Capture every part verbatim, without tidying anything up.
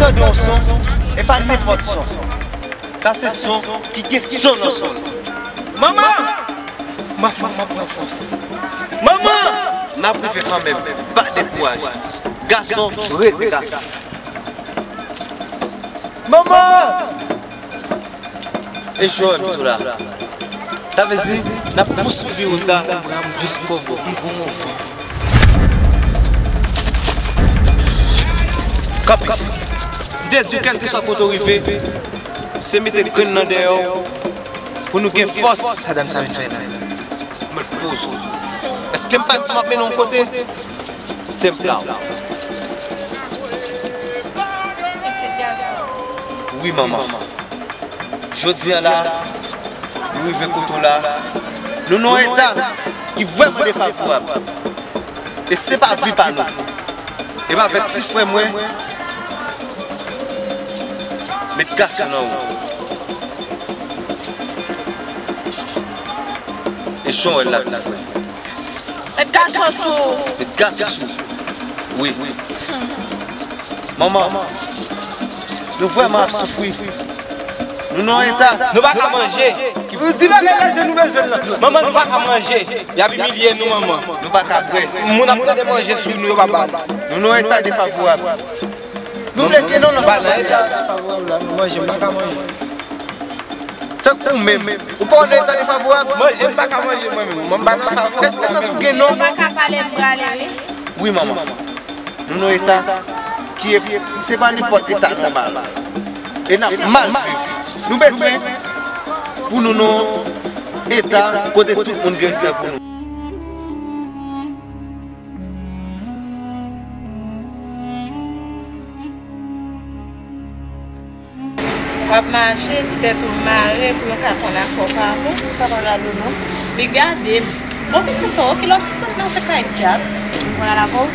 Tande yon son, e pa nenpòt son. Sa se son ki gen son nan son l. Manman! M ap, m ap pran fòs. Manman! N ap rive kanmenm. Pa dekouraje. Gason, rete gason. Manman! E jòn sou la. Sa vle di, n ap pouswiv wout la jiskobou. Kanpe. M te di w, kèlkeswa kote w rive, se mete grenn nan dèyè w pou nou gen fòs. Sa dam sa vin fè la? Mwen poze w. Èske m pa di m ap mennen w yon kote? Te m la w. Pitit gason. Wi, manman. Jodi a la, nou rive kote w la. Nou nan yon eta ki vrèman defavorab. E se pa vi pa nou. E m avèti frè mwen, met gason nan ou. E jan w wè l la, ti frè. Met gason sou ou. Met gason sou ou. Wi. Manman, nou vrèman ap soufri. Nou nan yon eta. Nou pa ka manje. Di bagay lajè nou bezwen l lan. Manman, nou pa ka manje. Y ap imilye nou, manman. Nou pa ka bwè. Moun ap mande manje sou nou, yo pa ba nou. Nou nan yon eta defavorab. Nou vle gen non nan sa. Nou pa nan eta defavorab la, nou manje, m pa ka manje. Tankou ou menm, ou pa nan eta defavorab. Manje, m pa ka manje mwen menm. Mwen, m pa nan favorab. Èske w santi w gen non? Ou pa ka pale, m prale, wi. Wi, manman. Nou nan eta ki e, se pa nenpòt eta nòmal. E n ap mal viv. Nou bezwen pou nou nan eta kote tout moun gen respè pou nou. W ap mache, ti tèt ou mare pou yo ka konn afè w pa bon. Sa pa gade w non. Li gade m. Bon, pitit mwen, oke, lè w sispann mache kay djab. M konn al avè w?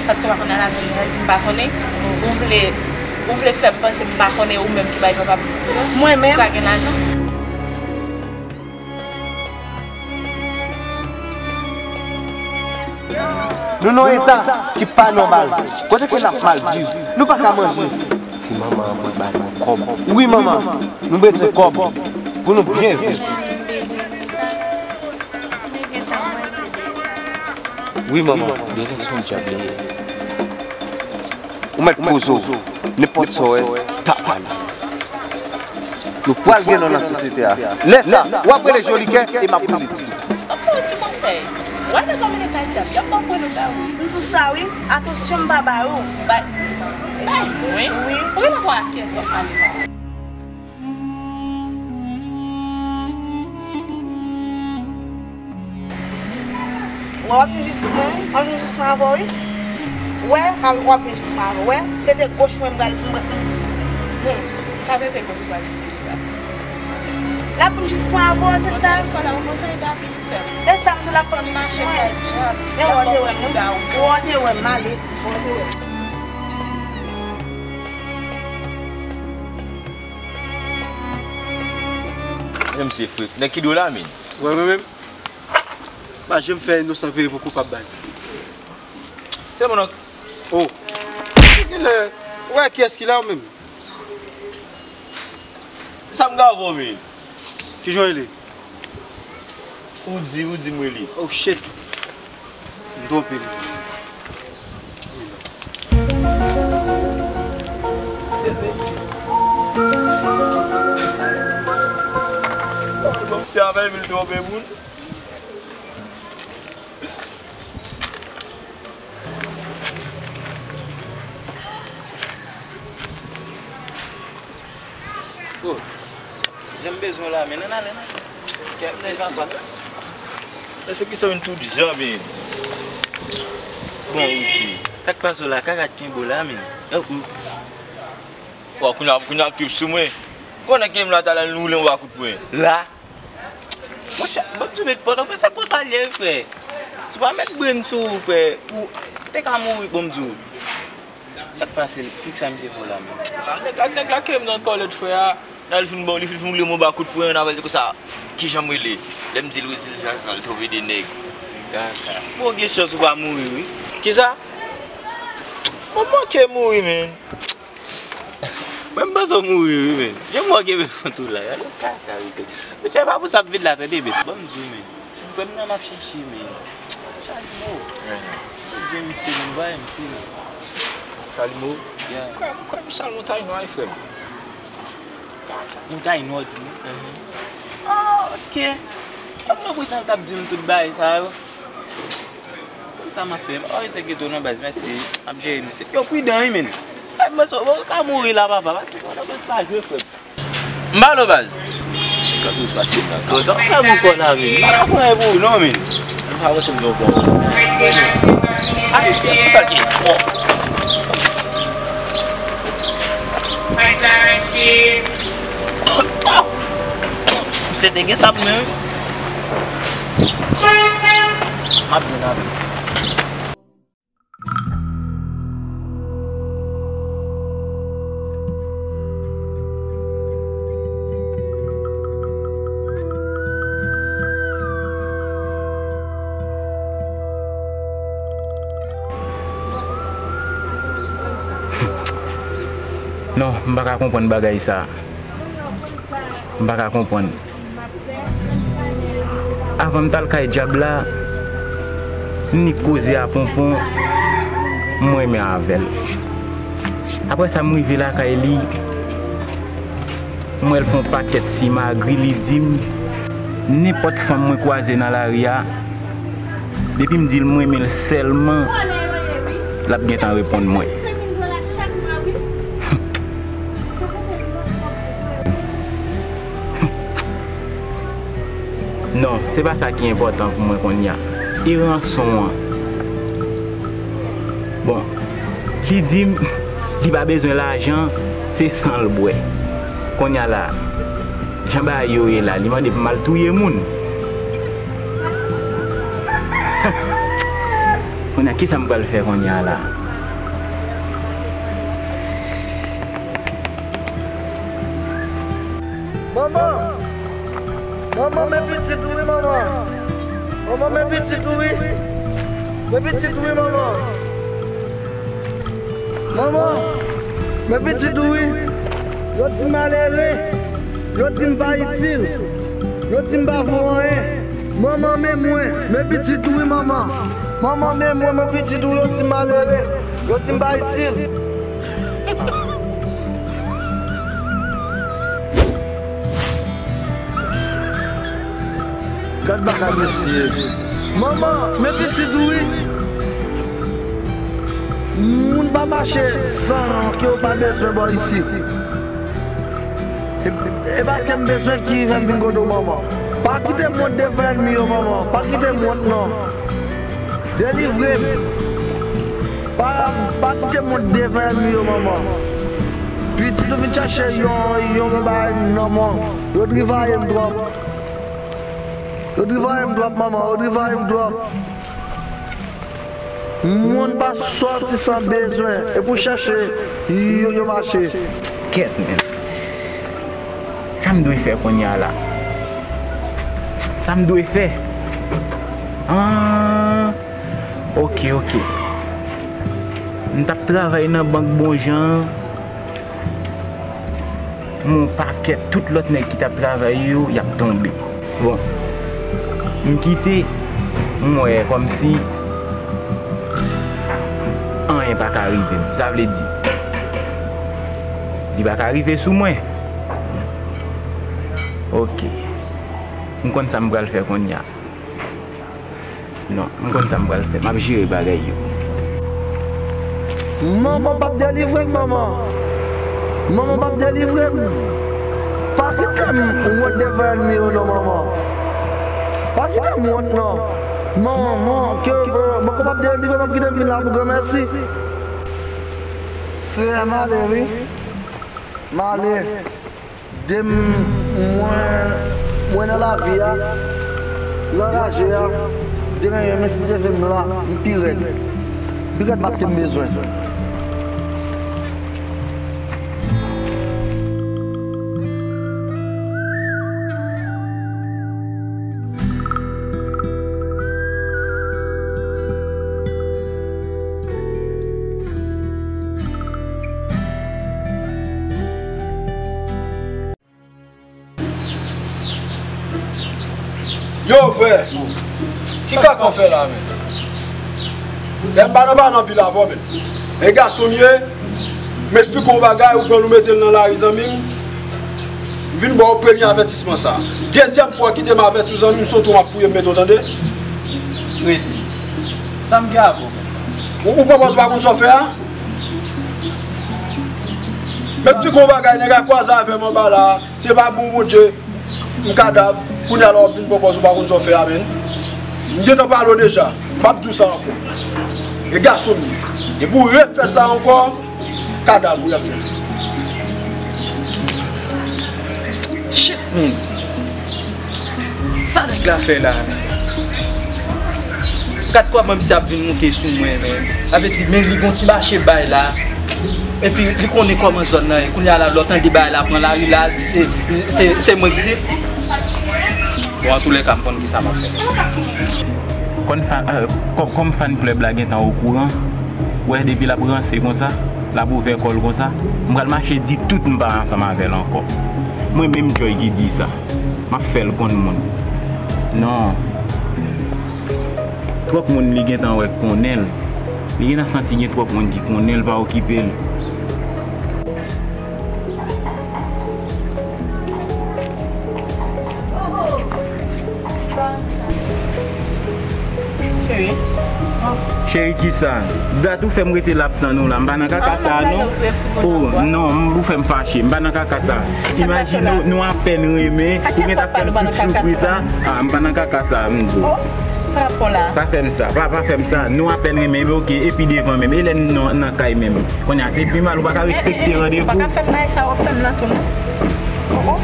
Paske w pa konn al avè m, ou di m pa konnen. Ou vle, ou vle fè m panse m pa konnen ou menm ki bay papa pitit ou yo? Mwen menm? Ou ka gen lajan? Nou nan yon eta ki pa nòmal. Kote ke n ap mal viv. Nou pa ka manje. Ti manman an pou l ba nou kòb. Wi, manman. Nou bezwen kòb pou nou byen viv. Wi, manman. Devan se yon djab li ye. Ou mèt poze w. Nenpòt sa w wè, pa pale. Nou pral gen non nan sosyete a. Lè sa, w ap rele Jolikè e m ap rele Didi. M ap ba w ti konsèy. W al nan kòminote a, y ap ba w pwono ta wi. M di w sa wi, atansyon m pa ba yo. Bay, bay mwen. Wi. Ou genlè kwè a kiyès w ap pale la? Wè, w ap jwenn jistis mwen, w ap jwenn jistis mwen avè w, wi. Wè, w ap jwenn jistis mwen avè w, wè. Tete goch mwen, m pral, m pral, m, hmm. Sa tete goch ou pral itilize la? L ap jwenn jistis mwen avè w, se sa. E sa m di w, l ap jwenn jistis mwen. E wè, w te wè m, wi. Wè, w te wè m, m ale. Wè, w te wè m. Menm se frèt. Nèg ki dwe la, men. Wè, mwen menm. Pa janm fè inosan peye pou koupab, baz. Se mononk. Oh. Genlè, ou wè kiyès ki la ou menm? Sa m ka avè w, men? Kijan w rele? Ou di, ou di m rele. Oh shit. M twonpe m. Travay vin twonpe moun. Oh, jan m bezwen w la, men ann ale, ann ale. Kèt nèg sa pa. Mèsi. Pèsekisyon vin tout jan, men. Bon, ou di. Sa k pase w la, kaka t kenbe w la, men. Oh, oh. Bon, kounye a, kounye a ap trip sou mwen. Konnen ke m la talè l woule yon ba kout pwen. La. Monchè, bon, ti met pandan, men se konsa l ye, wi, frè. Si w pa met brenn sou ou, frè, ou te ka mouri, bon, m di w. Sa k pase, ki sa misye fè w la menm? A, nèg la, nèg la kenbe m nan kòlèt, frè a. Nan li fin bon, li fin, fin woule m yon ba kout pwen, nan avè l di konsa, kijan m rele? Lè m di l wi, se sa, sa, l twonpe de nèg. Kaka. Bon, gen chans ou pa mouri, wi. Kisa? Mwen manke mouri, men. Panse w mouri wi, men. Yo mò gen men kont ou la. Gade kaka wi, men. Mesye, pa pou sa ap vin la, tande, men. Ban m di w, men. Frè m nan m ap chèche, men. Chalimo. Mesye, misye, men, m pa wè misye, men. Chalimo? Yeah. Kwè, kwè m Chalimo Taynwa, wi, frè m. Montay Nò, di nou. Ah, ok. Mwen prezan l t ap di m tout bagay sa yo. Konn sa m ap fè. Oh, se geto non, baz, mèsi. M ap jere misye. Yo, pridan, wi, men. Ay, mwen, so, bon, ka mouri la, papa. Paske konnen ke se pa jwe, frè. M ba l, baz. Gade w pase nan tan. Sa w fè m ankò la, men. M pa ka pran pou ou, non, men. M pa wè se m nan bon. Ay, se pou sa ki fò. Misye te gen sa pou mwen. M ap jwenn avè l. Non, m pa ka konprann bagay sa. M pa ka konprann. Avan m t al kay dyab la, m nik koze a Ponpon, m renmen avè l. Apre sa, m rive lakay li, m wè l fè yon pakèt simagri, li di m, nenpòt fanm mwen kwaze nan lari a, depi m di l m renmen l sèlman, l ap gentan reponn mwen. Non, se pa sa ki enpòtan pou mwen kounye a. E ranson an. Bon, li di m li pa bezwen lajan, se san l bwè. Kounye a la, jan bagay yo ye la, li mande pou m al touye moun. Kounye a, kisa m pral fè kounye a la? Manman! Manman, men pitit ou wi, manman! Manman, men pitit ou wi! Men pitit ou wi, manman! Manman, men pitit ou wi! Yo di m malere! Yo di m pa itil! Yo di m pa vo anyen! Manman, men mwen! Men pitit ou wi, manman! Manman, men mwen, men pitit ou, yo di m malere! Yo di m pa itil! Gad bagay mesye. Manman, men pitit ou wi. Moun pa mache san ke yo pa bezwen bò isit. E, e paske m bezwen ki fè m vin kote w, manman. Pa kite m wont devan ènmi yo, manman. Pa kite m wont, non. Delivre m. Pa, pa kite m wont devan ènmi yo, manman. Pitit ou vin chache yon, yon, yon bagay nan men w. Yo drivaye m twòp. Yo drivaye m twòp, manman. Yo drivaye m twòp. Moun pa sòti san bezwen. E pou chache, yo, yo mache. Kèt, men. Sa m dwe fè kounye a la? Sa m dwe fè? Ah, ok, ok. M t ap travay nan bank bon jan. M wè yon pakèt tout lòt nèg ki t ap travay yo, y ap tonbe. Bon, m kite, m wè kòmsi anyen pa ka rive m. Sa vle di, li pa ka rive sou mwen. Ok. M konn sa m pral fè kounye a. Non, m konn sa m pral fè. M ap jere bagay yo. Manman p ap delivre m, manman. Manman p ap delivre m. Pa kite m wont devan ènmi yo, non, manman. Pa kite m wont, non. Manman, ke, euh, manman p ap delivre m, ap kite m vin la pou granmèsi. Seyè, m ale, wi. M ale. De m, mwen, mwen nan lavi a, nan raje a, de renyen, men si te vin m la, m pi rèd. Pi rèd paske m bezwen. Yo, frè, ki kaka w fè la, men? Lè m pa nan pale anpil avè w, men. E gason m ye, m esplike w yon bagay, ou pran l ou mete l nan lari, zanmi m. M vin ba w premye avètisman sa. Dezyèm fwa w kite m avèti w, zanmi m, se yon twou m ap fouye m mete w, tande? Rete. Sa m gen avè w konsa? Ou, ou pran pòz ou pa konn sa w fè a? M esplike w yon bagay, nèg la kwaze avè m anba la, se pa bon Bondye. M kadav, kounye a la w ap vin pran pòz ou pa konn sa w fè a, men. M gentan pale w deja, m p ap di w sa ankò. E gason m ye. Depi w refè sa ankò, kadav ou y ap jwenn. Shit, man. Sa nèg la fè la, man? Gad kòman misye ap vin moute sou mwen, man. Sa vle di, men li gon ti mache bay la. Epi li konnen kòman zòn nan ye. Kounye a la, lè w tande bagay la pran lari la, di se, se, se mwen k di l. Bon, antoulèka, m konn kisa m ap fè. Kòm fan, euh, kòm, kòm fan club la gentan okouran, wè depi l ap ranse konsa, l ap ouvè kò l konsa, m pral mache di tout m pa ansanm avè l ankò. Mwen menm Joy ki di sa. M ap fè l konn moun. Non. Twòp moun li gentan wè k konnen l. Li gentan santi gen twòp moun ki konnen l, pa okipe l. Cheri. Cheri, kisa? Dat ou fè m rete la ap tann ou la. M pa nan kaka sa a, non. Oh, non, m, ou fè m fache. M pa nan kaka sa a. Imajine w, nou apèn renmen, ou gentan fè m tout soufri sa. Ah, m pa nan kaka sa a, m di w. Oh, sa k ap fè w la? Pa fè m sa, pa, pa fè m sa. Nou apèn renmen, men oke, epi devan menm. E lè n nan, nan kay menm. Kounye a, se pi mal, ou pa ka respekte randevou. Ou pa ka fè m bagay sa, w ap fè m nan tou, non.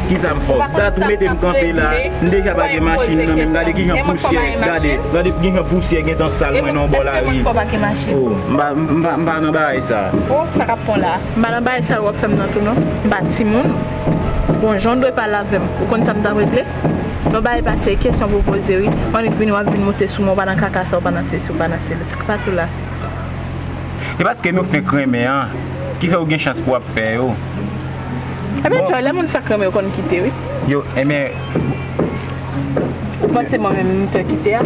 Kisa m fè w? Dat ou mete m kanpe la, m deja pa gen machin nan men m, gade kijan pousyè, gade, gade kijan pousyè gentan sal mwen nan bò lari. Oh, m pa, m pa, m pa nan bagay sa. Oh, sa k ap fè w la? M pa nan bagay sa yo w ap fè m nan tou non. M pa timoun. Bon, jan w dwe pale avè m. Ou konn sa m t ap regle? Yon bagay pase, kesyon pou w poze wi. W annik vini w ap vin moute sou mwen, w pa nan kaka sa, w pa nan sesi, w pa nan sela. Sa k pase w la? E paske nou fenk renmen an, ki fè w gen chans pou w ap fè yo. Ebyen, Joy, lè moun fenk renmen yo konn kite wi. Yo, ebyen, ou panse mwen menm m fè kite a?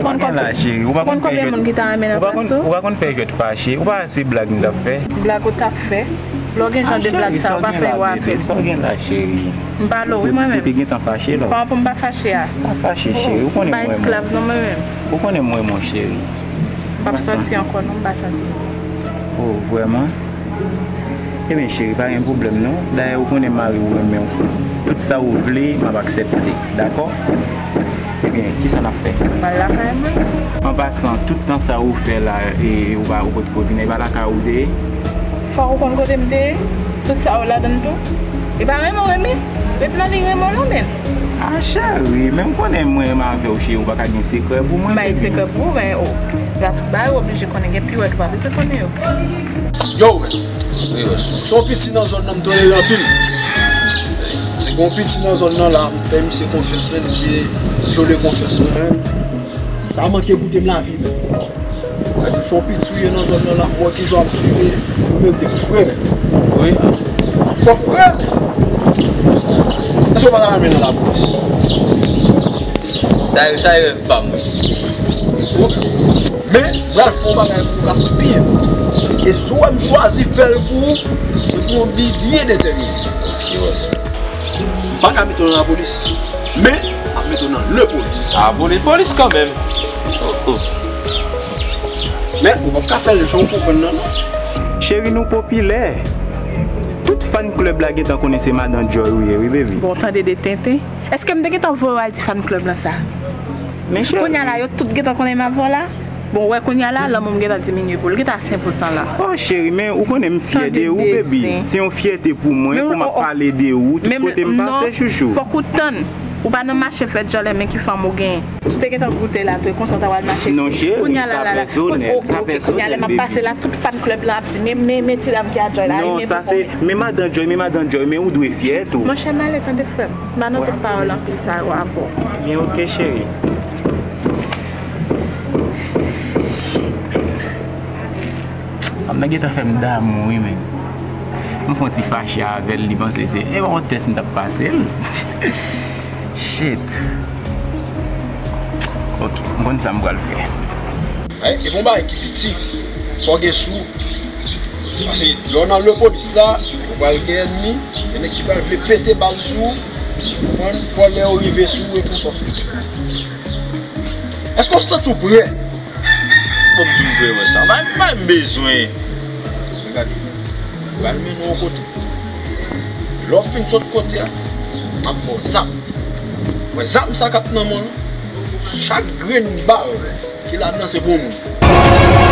Ou pa konn konbyen moun ki ta renmen nan plas ou? Ou pa konn fè jwèt fache, ou pa wè se blag m t ap fè. Blag ou t ap fè? Lè w gen jan de blag sa, ou pa fè yo avè m. Sa w gen la, cheri? M pale w wi mwen menm. Ou te gentan fache la. Kòman pou m pa fache a? Pa fache, cheri, ou konnen mwen. M pa esklav non mwen menm. Ou konnen mwen, mon cheri. M p ap sòti ankò non, m pa santi m bon. Oh, vrèman? Ebyen, cheri, pa gen pwoblèm non. Dayè, ou konnen mari w renmen w. Tout sa ou vle, m ap aksepte. Dakò? Ebyen, kisa n ap fè? M al lakay mwen. An pasan, tout tan sa ou fè la, e, ou pa, ou potko vin, e pa lakay ou te ye? Fòk ou konn kote m te ye? Tout sa yo ladann tou? E pa renmen w renmen? Ret nan liy renmen w lan, men. Ah, cheri, men m konnen mwen renmen avè w, cheri, ou pa ka gen sekrè pou mwen, baby. M bay sekrè pou ou, men, oh, la tout bagay ou oblije konnen, gen pi wè ki pa bezwen konnen yo. Yo, men. Wi, wè, sou. Se yon piti nan zòn nan, m tolere anpil. Se gen yon piti nan zòn nan la, m fè misye konfyans, men misye vyole konfyans mwen, men. Sa manke goute m lavi, men. Gade, se yon piti ou ye nan zòn nan la, m wè ki jan w ap swive, ou merite pou frè, men. Wi. Fò frè, men. Èske w pa ta renmen nan lapolis? Sa e, sa e rèv pa m, wi. Men, m pral fè yon bagay pou ou ka sot byen. E si w wè m chwazi fè l pou ou, se pou yon bi byen detèmine. Ok, wè sa. M pa ka mete w nan lapolis, men m ap mete w nan lepolis. A, polis, polis kanmenm. Oh, oh. Men, ou p ap ka fè l jan w konprann nan, non. Cheri, nou popilè. Tout fan club la gentan konnen se madan Joy ou ye, wi, baby. Bon, tande de tenten. Èske m te gentan voye w al di fan club lan sa? Men cheri. Kounye a la, yo tout gentan konnen m ap voye w la? Bon, w wè kounye a la, lanmou m gentan diminye pou l. Li gentan a senk pousan la. Oh, cheri, men ou konnen m fyè de ou, baby. Se yon fyète pou mwen, pou m ap pale de ou, tout kote m pase, chouchou. Fòk ou tann. Ou pa nan mache fè djòlè, men ki fanm ou genyen. Ou te gentan goute la tou, e konsa w ta pral mache. Non, cheri, sa pèsonèl, sa pèsonèl, baby. Kounye a lè m ap pase la, tout fan club la ap di, men, men, men ti dam ki a Joy la, men pou mwen. Non, sa se, men madan Joy, men madan Joy, men ou dwe fyè tou. Monchè, m ale tande frè m. M pa nan tout pawòl anpil sa yo avè w. Byen, oke, cheri. Fanm nan gentan fè m damou, wi, men. M fè yon ti fache avè l, li panse se, e pa yon tès m t ap pase l. Shit. Bon, m konn sa m pral fè. Ay, e bon bagay ki piti. Fò gen sou. Paske lè w nan lepolis la, ou pral gen ènmi, gen nèg ki pral vle pete bal sou ou. Konprann? Fò lè yo rive sou ou, e konsa w fè. Èske w santi w prè? Bon, m di m prè wè sa. Bay, bay m bezwen. Gade, m pral mennen w yon kote. Lè w fin sot kote a, m ap ba w zam. Wè zam sa k ap nan men w lan, chak grenn bal ki ladan se pou yon moun.